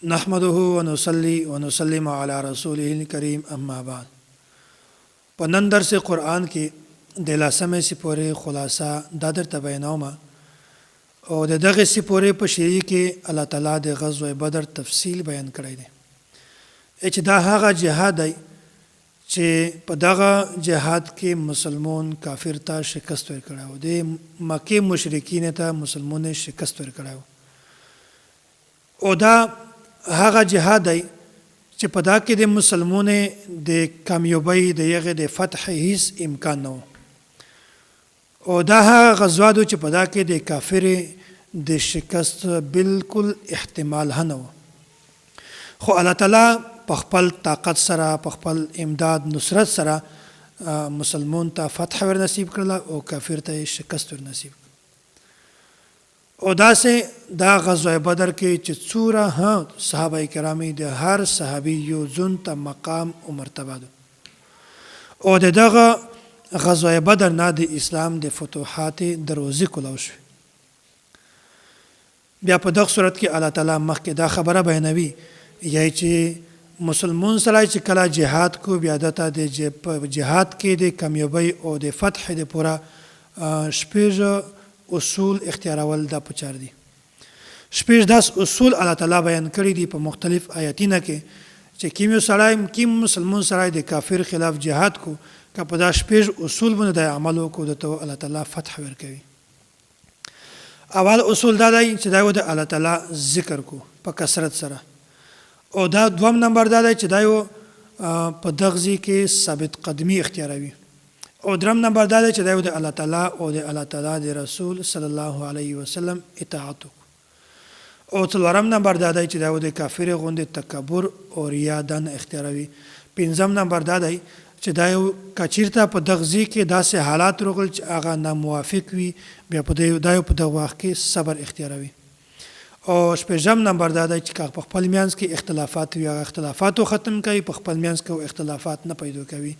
نحمده ونصلي ونسلم على رسوله الكريم اما بعد. په نن درس قرآن کې د لسمې سپورې خلاصه دا درته بیانوم، او د دغې سپورې په شریع کې الله تعالی د غزوه بدر تفصیل بیان کړی دی، چې دا هغه جهاد دی چې په دغه جهاد کې مسلمون کافر ته شکست ورکړی او د مکې مشرکین ته مسلمون شکست ورکړی. او دا هغه جهاد دی چې په دا کې د مسلمونې د کامیابۍ د یغې د فتح هیڅ امکان نه و، او دا هغه غزوه ده چې په دا کې د کافرې د شکست بالکل احتمال هم نه و، خو الله تعالی په خپل طاقت سره، په خپل امداد نصرت سره مسلمون ته فتح ورنصیب کړله او کافر ته یې شکست ورنصیب کړ. او داسې دا غزوه بدر کې چې څوره هه صحابه کرامي د هر صحابي يو ځون ته مقام او مرتبه ده، او د دغه غزوه بدر نه د اسلام د فتوحات دروازې کولاو شوې. بیا په دغه صورت کې الله تعالی مخکې دا خبره بیانوي یی چې مسلمون سړی چې کله جهاد کو، بیا دته د جهاد کې د کامیابۍ او د فتح د پوره شپږ اصول اختیارول دا پچار دي. شپږ داس اصول الله تعالی بیان کړی دي په مختلف آیتینه کې چې کیم یو سړی، کیم مسلمون سړی د کافر خلاف جهاد کو، که په دا شپږ اصول باندې د عمل وکړو، دته الله تعالی فتح ورکوي. اول اصول دا دی چې دا یو د الله تعالی ذکر کو په کثرت سره، او دا دوم نمبر دا دی چې دا یو په دغزي کې ثابت قدمی اختیاروي، او درم نمبر دا دی چې دا یو د الله تعالی او د الله تعالی د رسول صلی الله علیه وسلم اطاعت وکړو، او څلورم نمبر دا دی چې دا یو د کافر غوندې تکبر او ریا دا نه اختیاروي. پنځم نمبر دا دی چې دا یو کچیرته په دغه ځای کې داسې حالات راغلل چې هغه ناموافق وي، بیا په دا یو په دغه وخت کې صبر اختیاروي. او شپږم نمبر دا دی چې که په خپل میانځ کې اختلافات وي، هغه اختلافات ختم کوي، په خپل میانځ کې اختلافات نه پیدا کوي.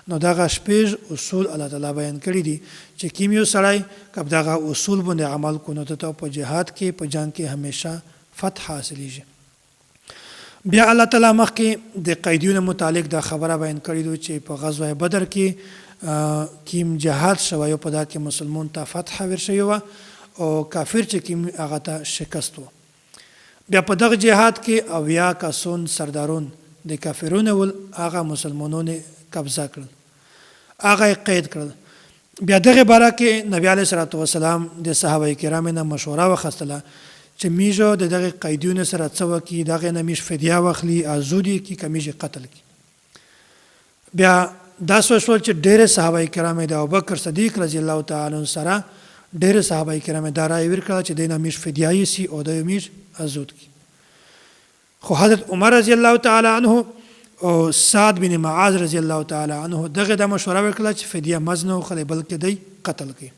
نو دغه شپږ اصول الله تعالی بیان کړی دي چې کیم یو سړی که دغه اصول باندې عمل کو، نو ته په جهاد کې، په جنگ کې همیشه فتح حاصلېږي. بیا الله تعالی مخکې د قیدیونو متعلق دا خبره بیان کړې ده چې په غزوه بدر کې کیم جهاد شوی او په دا کې مسلمون ته فتح ورشوی وه او کافر چې کیم هغه ته شکست و. بیا په دغه جهاد کې 70 کسون سردارون د کافرونو ول، هغه مسلمانونو قبضه کړل، هغه یې قید کړل. بیا دغه باره کې نبی علیه الصلاة والسلام د صحابه کرامو نه مشوره واخیستله چې میږ د دغه قیدیونو سره څه وکړي، دغه نه میږ فدیه واخلي، ازود یې کړي که میږ یې قتل کړي. بیا داسې وشول چې ډېری صحابه کرام د ابوبکر صدیق رضی الله تعالی عنه سره ډېری صحابه کرام دا رایه ورکړه چې دی نه میږ فدیه یسي او دی میږ ازود کړي. خو حضرت عمر رضی الله تعالی عنه او سعد بن معاذ رضی الله تعالی عنه دغه د مشوره وکړه چې فدیه مزنه وخلي، بلکې دی قتل کړي.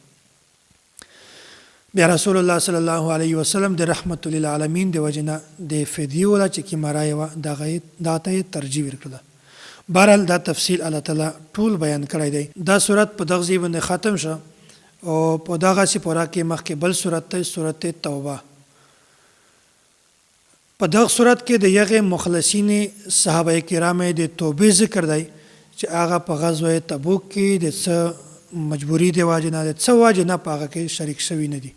بیا رسول الله صلی الله علیه وسلم د رحمت للعالمین د وجنه د فدیه ولا چې کی مرای و دغه داته ترجیح ورکړه. بهرحال دا تفصیل الله تعالی ټول بیان کړی دی. دا سورت په دغه ځای باندې ختم شو، او په دغه سپوره کې مخکې بل سورت دی، سورت توبه. په دغه صورت کې د یغې مخلصینې صحابه کرامو د توبې ذکر دی چې هغه په غزوه تبوک کې د څه مجبوری د وجې نه، د څه وجې نه په هغه کې شریک شوي نه دي.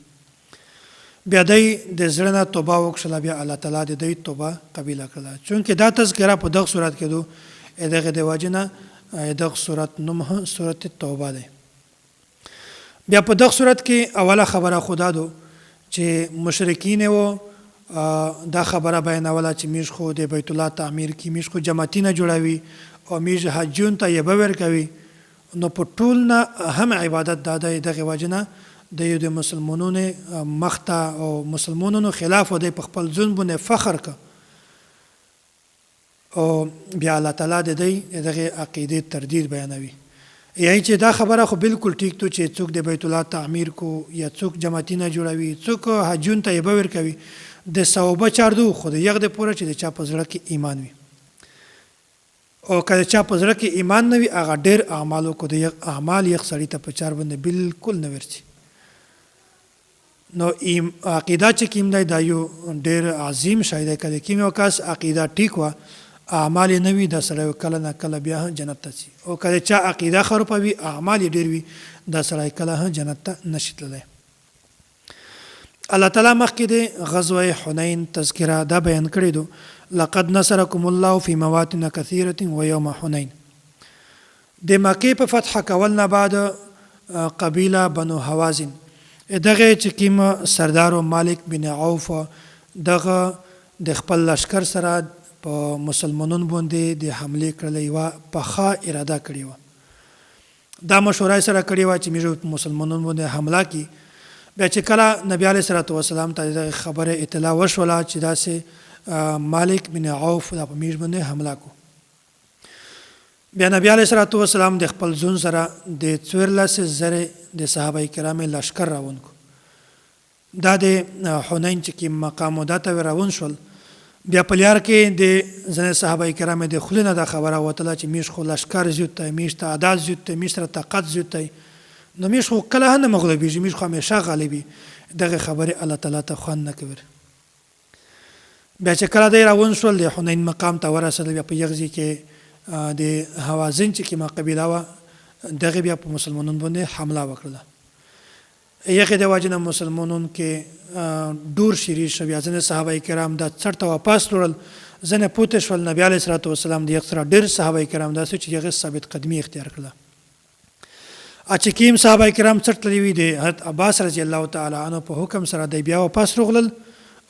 بیا دی د زړه نه توبه وکړله، بیا الله تعالی د دوی توبه قبیله کړله. چونکه دا تذکره په دغه صورت کې دو، دغه د وجې نه دغه صورت نوم هم سورت توبه دی. بیا په دغه صورت کې اوله خبره خدا دو چې مشرکین وو دا خبره بیانوله چې میږ خو د بیت الله تعمیر کی، میږ خو جماعتونه جوړوي او میږ حجون ته یبه ورکوي، نو په ټول نه اهم عبادت دا دی. دغه وجه نه د یو د مسلمانونو مخته او مسلمانونو خلاف دی په خپل ځون باندې فخر که، او بیا الله تعالی د دی دغه عقیدې تردید بیانوي، یعنی چې دا خبره خو بالکل ټیک تو چې څوک د بیت الله تعمیر کو یا څوک جماعتونه جوړوي، څوک حجون ته یبه ورکوي، د ثوابه چار دو، خو د یغ د پوره چې د چا په زړه کې ایمان وي، او که د چا په زړه کې ایمان نه وي، هغه ډېر اعمال وکړو، د یغ اعمال یغ سړي ته په چار باندې بالکل نه ورځي. نو عقیده چې کیم دی دا یو ډیر عظیم شی دی. که د کیم یو کس عقیده ټیک وه، اعمال یې نه وي، دا سړی کله نه کله بیا هم جنت ته ځي، او که د چا عقیده خرابه وي، اعمال یې ډیر وي، دا سړی کله هم جنت ته نشي تللی. الله تعالی مخکې د غزوه حنین تذکره دا بیان کړی دو، لقد نصرکم الله فی مواطن کثیرة ویوم حنین. د مکې په فتح کول نه بعد قبیله بنو هوازن دغه چې کیم سردار مالک بن عوف دغه د خپل لشکر سره په مسلمانون باندې د حملې کړلې یوه پخه اراده کړې وه. دا مشوره یې سره کړې وه چې موږ په مسلمانون باندې حمله کی. بیا چې کله نبی علیه الصلاة والسلام ته دغه خبره اطلاع وشوله چې داسې مالک بن عوف دا په موږ باندې حمله کو، بیا نبی علیه الصلاة والسلام د خپل ځون سره د 14 زره د صحابه کرام لشکر راون کو. دا د حنین چې کوم مقام و دا ته روان شول. بیا په لیار کې د ځینې صحابه کرام د خولې نه دا خبره وتله چې میش خو لشکر زیات دی، میش تعداد زیات دی، میش سره طاقت زیات دی، نو میش خو کله هم نه مغلوبېږي، میش خو همیشه غالب. دغه خبرې الله تعالی ته خوند نه کوي. بیا چې کله دی روان شول، د حنین مقام ته ورسېدل، بیا په یغزي کې د هوازن چې کومه قبیله وه دغې بیا په مسلمانانو باندې حمله وکړله. یغې د وجې نه مسلمانون کې ډور شری شو. بیا ځینې صحابه کرام دا څټ ته واپس لوړل، ځینې پوتې شول. نبی علیه الصلاة والسلام د یغ سره ډېر صحابه کرام داسې چې یغې ثابت قدمي اختیار کړله. چې کیم صحابه کرام څټ تللي وي، د حضرت عباس رضی الله تعالی عنه په حکم سره دی بیا واپس روغلل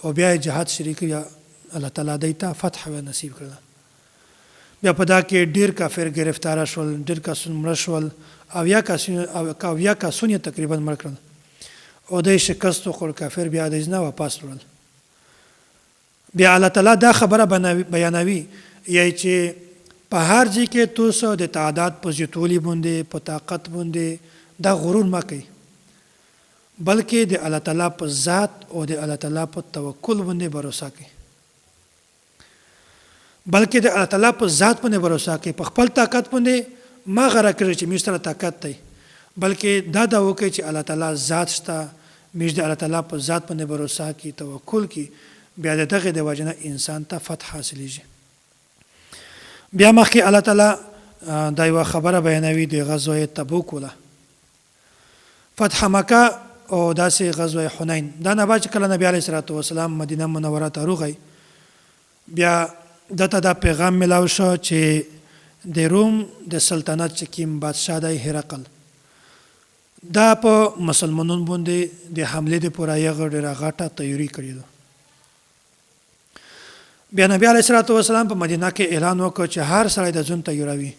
او بیا یې جهاد شریک، الله تعالی دی ته فتح و نصیب کړله. بیا په دا کې ډیر کافر گرفتار شول، ډیر کسون مړه شول، او یا کسون او یا کسون یې تقریبا مړ کړل او دی شکست وخوړ. کافر بیا د ځنه واپس لوړل. بیا الله تعالی دا خبره بیانوي یی چې په هر ځای کې تاسو د تعداد په زیاتولي باندې، په طاقت باندې دا غرور مه کوئ، بلکې د الله تعالی په ذات او د الله تعالی په توکل باندې باور کوئ، بلکې د الله تعالی په ذات باندې باور کوئ. په خپل طاقت باندې ما غره کړی چې موږ سره طاقت دی، بلکې دا دا وکړئ چې الله تعالی ذات شته، موږ د الله تعالی په ذات باندې باور کوي، توکل کوي. بیا د دغه د وجې نه انسان ته فتح حاصلېږي. بیا مخکې الله تعالی دا یوه خبره بیانوي د غزوه تبوک وله فتح مکه او داسې غزوه حنین. دا نه بعد چې کله نبی علیه الصلاة والسلام مدینه منوره ته روغی، بیا دته دا پیغام ملاو شو چې د روم د سلطنت چې کیم بادشاه دی هرقل، دا په مسلمانون باندې د حملې د پوره یغه ډیره غټه تیوري کړې ده. بیا نبی علیه الصلاة والسلام په مدینه کې اعلان وکړ چې هر سړی د ځون تیوروي.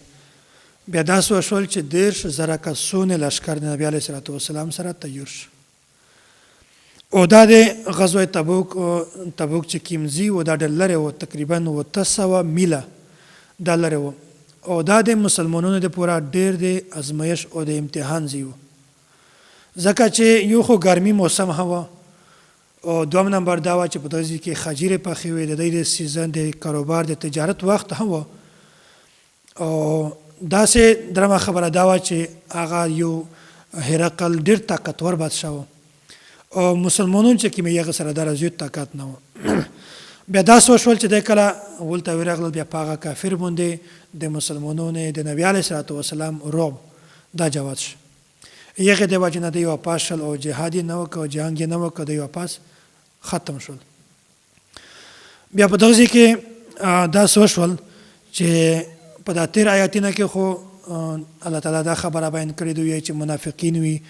بیا داسې وشول چې 30,000 کسونې لشکر د نبی علیه الصلاة والسلام سره تیور شو. او دا د غزوه تبوک، تبوک چې کیم ځي و دا ډېر لرې و، تقریبا 700 میله دا لرې و، او دا د مسلمانانو د پوره ډېر د ازمایش او د امتحان ځای و، ځکه چې یو خو ګرمي موسم هم و، او دوم نمبر دا وه چې په دغه ځای کې خجیرې پخې وې، د دوی د سیزن د کاروبار د تجارت وخت هم و. او داسې درمه خبره دا وه چې هغه یو هرقل ډیر طاقتور بادشاه و او مسلمانون چې کوم یغه سره دره زیات طاقت نه و. بیا داسې وشول چې دی کله ولته ورغلل، بیا په هغه کافر باندې د مسلمانونو د نبی علیه الصلاة والسلام رعب دا جواد شو. یغه د وجې نه دی واپس شول او جهاد یې نه وکړ، جنګ یې نه وکړ، دی واپس ختم شول. بیا په دغه ځای کې داسې وشول چې په دا تیر آیاتونه کې خو الله تعالی دا خبره بیان کړې دوی چې منافقین وي،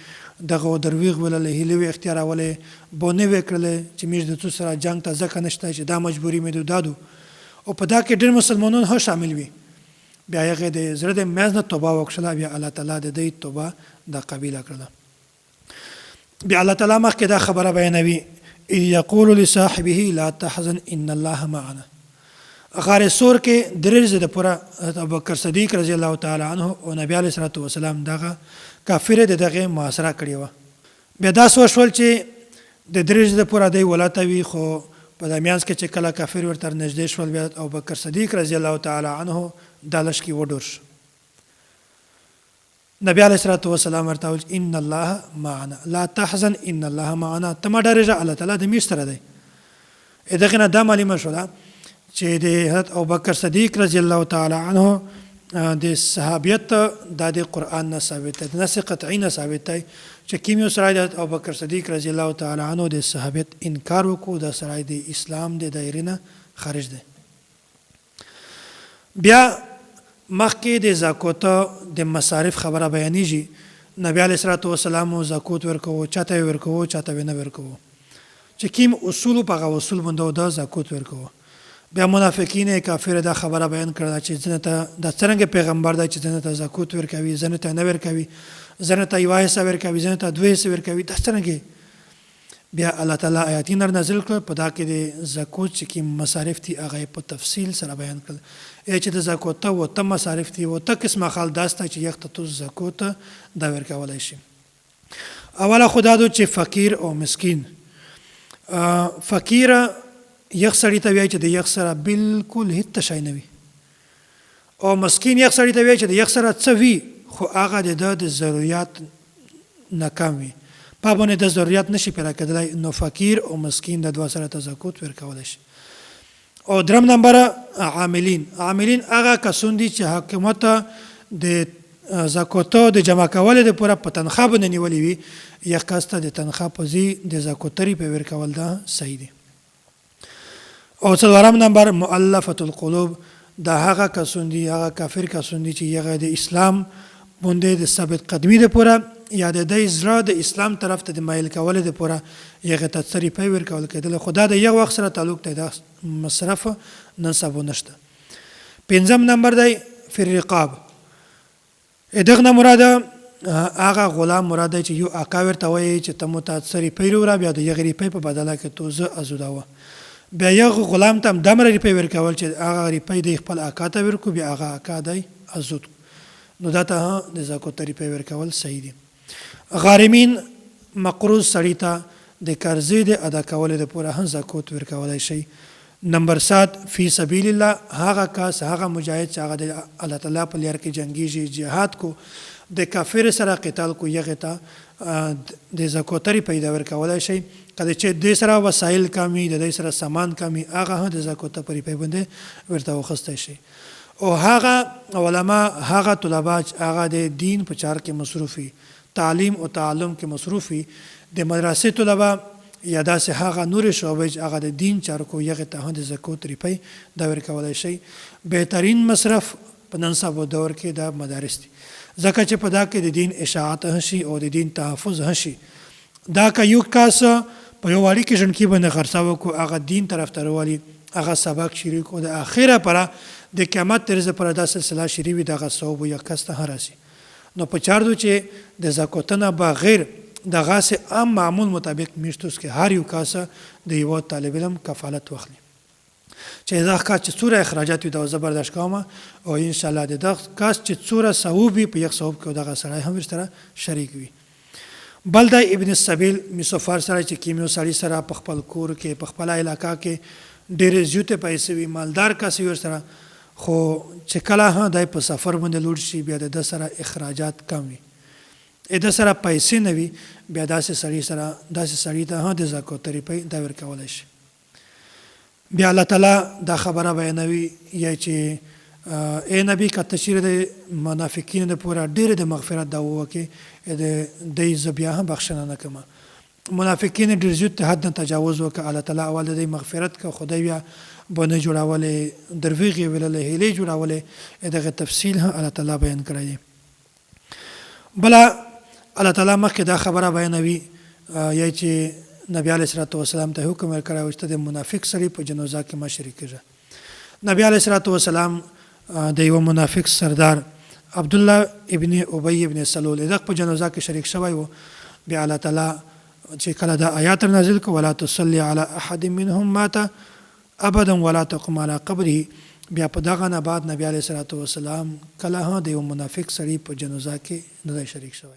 دغه درویغ وللې، هیلې وې اختیارولې، بونه وې کړلې چې موږ د څو سره جنگ ته ځکه نشته چې دا مجبوري مې دادو، او په دا کې ډېر مسلمانان هم شامل وي. بیا هغه د زړه د منځ نه توبه وکړه، بیا الله تعالی د دوی توبه دا قبیله کړله. بیا الله تعالی مخکې دا خبره بیانوي، اذ یقول لصاحبه لا تحزن ان الله معنا. غار ثور کې درې ورځې د پوره حضرت ابوبکر صدیق رضی الله تعالی عنه او نبی علیه الصلاة والسلام دغه کافر د دغه محاصره کړې وه. بیا داسې وشول چې د درې ورځې د پوره دی ولاته وي، خو په دا میانځ کې چې کله کافر ورته نږدې شول، بیا ابوبکر صدیق رضی الله تعالی عنه دا لښکې وډور شو. نبی علیه الصلاة والسلام ورته وویل چې ان الله معنا لا تحزن ان الله معنا، ته مه ډارېږه، الله تعالی د موږ سره دی. دغې نه دا معلومه شوله چې د حضرت ابوبکر صدیق رضی الله تعالی عنه د صحابیت دا د قرآن نه ثابت دی، د نص قطعي نه ثابت دی چې کوم یو سړی د حضرت ابوبکر صدیق رضی الله تعالی عنه د صحابیت انکار وکړو، دا سړی د اسلام د دایرې نه خارج دی. بیا مخکې د زکوت د مصارف خبره بیانیږي، نبی علیه الصلاة والسلام زکوت ورکوو، چاته یې ورکوو چاته یې نه ورکوو، چې کوم اصول په هغه اصول باندې د زکوت ورکوو. بیا منافقین کافر دا خبره بیان کړله چې ځینې ته دا څرنګه پیغمبر دی چې ځینې ته زکوت ورکوي، ځینې ته نه ورکوي، ځینې ته یوه حصه ورکوي، ځینې ته دوه حصې ورکوي، دا څرنګه؟ بیا الله تعالی آیاتونه را نازل کړل، په دا کې د زکوت چې کوم مصارف دي هغه یې په تفصیل سره بیان کړل، ای چې د زکوته و ته مصارف دي و ته قسمه خال داسته چې یخ ته تو زکوت دا ورکولای شي. اوله خو دا دو چې فقیر او مسکین، فقیر یخ سړی ته وایي چې د یخ سره بالکل هیڅ شی نه وي، او مسکین یخ سړی ته وایي چې د یخ سره څه وي خو هغه د ده د ضروریات نه کم وي، په باندې د ضروریات نشي پیدا کېدلی، نو فقیر او مسکین د دوه سره ته زکوت ورکولی شي. او درم نمبر عاملین، عاملین هغه کسون دي چې حکومت د زکوتو د جمع کولو لپاره په تنخوا باندې نیولې وي، یخ کس ته د تنخوا په ځای د زکوتري په ورکول دا صحیح دي. او څلورم نمبر مؤلفة القلوب، دا هغه کسون دي، هغه کافر کسون دي چې هغه د اسلام باندې د ثابت قدمي د پوره یا د دی زړه د اسلام طرف ته د مایل کولو د پوره هغه ته څه روپۍ ورکول کېدل، خو دا د یو وخت سره تعلق دی، دا مصرف نن سبا نشته. پنځم نمبر دی فی الرقاب، دغه نه مراد هغه غلام مراد دی چې یو آقا ورته وایي چې ته مو ته څه روپۍ راوړه، بیا د یغې روپۍ په بدله کې تو زه ازادوه. بیا یغه غلام ته هم دمره روپۍ ورکول چې هغه روپۍ دی خپل آقا ته ورکړو، بیا هغه آقا دی ازاد کړو، نو دا ته هم د زکوت روپۍ ورکول صحیح دي. غارمین مقروض سړي ته د قرضې د ادا کولو لپاره هم زکوت ورکولای شي. نمبر 7 فی سبیل الله، هغه کس هغه مجاهد چې هغه د الله تعالی په لار کې جنګیږي، جهاد کو، د کافر سره قتال کو، یغه ته د زکوتری پیدا ورکولای شي. کله چې د سره وسایل کمی، د دې سره سامان کمی، هغه هم د زکوت پرې باندې ورته وخستی شي. او هغه علما هغه طلبا چې هغه د دین په چار کې مصروف وي، تعلیم او تعلم کې مصروف وي، د مدرسې طلبا یا داسې هغه نورې شعبې چې هغه د دین چار کو، یغې ته هم د زکوت روپۍ دا ورکولای شي. بهترین مصرف په نن سبا دور کې دا مدارس دي، ځکه چې په دا کې د دین اشاعت هم شي او د دین تحفظ هم شي. دا که یو کس په یو واړي کې ژڼکي باندې خرڅه وکړو، هغه دین طرف ته روالي، هغه سبق شریک او د اخره پر د قیامت تر ورځې پر دا سلسله شریک وي، دغه ثواب یو کس ته هم راسي. نو په چار دو چې د زکوتنه بغیر د غاسې عام معمول مطابق میشتوس کې هر یو کس د یو طالب علم کفالت واخلي چې دا کس چې څوره اخراجات وي دا زه برداشت کوم، او ان شاء الله د دغه کس چې څوره ثواب وي په یو ثواب کې دغه سړی هم ورسره شریک وي. بل دا ابن السبیل مسافر سره چې کیمیو سړی سره په خپل کور کې په خپل علاقه کې ډېرې زیاتې پیسې وي، مالدار کس وي ورسره، خو چې کله هم دی په سفر باندې لوړ شي بیا د ده سره اخراجات کم وي، د سره پیسې نه وي، بیا داسې سړي سره داسې سړي ته هم د زکوت روپۍ دا ورکولی شي. بیا الله تعالی دا خبره بیانوي یا چې ای نبی که ته چیرې د منافقینو دپاره ډېرې د مغفرت دعوه وکړې، د دی زه بیا هم بخښنه نه کوم. منافقین ډېر زیات د حد نه تجاوز وکړ، الله تعالی اول د دی مغفرت کړ، خو دی بیا بنې جوړولې، درویغ یې ویللې، هیلې جوړولې، دغه تفصیل هم الله تعالی بیان کړی دی. بله الله تعالی مخکې دا خبره بیانوي یا چې نبی علیه الصلاة والسلام ته حکم ورکړی و چې ته د منافق سړي په جنازه کې مه شریکېږه. نبی علیه الصلاة والسلام د یوه منافق سردار عبدالله ابن ابی ابن سلول دغه په جنازه کې شریک شوی و. بیا الله تعالی چې کله دا آیات نازل کړ، ولا تصلي علی احد منهم مات ابدا ولا تقم علی قبره، بیا په دغه نه بعد نبی علیه الصلاة والسلام کله هم د یو منافق سړي په جنازه کې نه دی شریک شوی.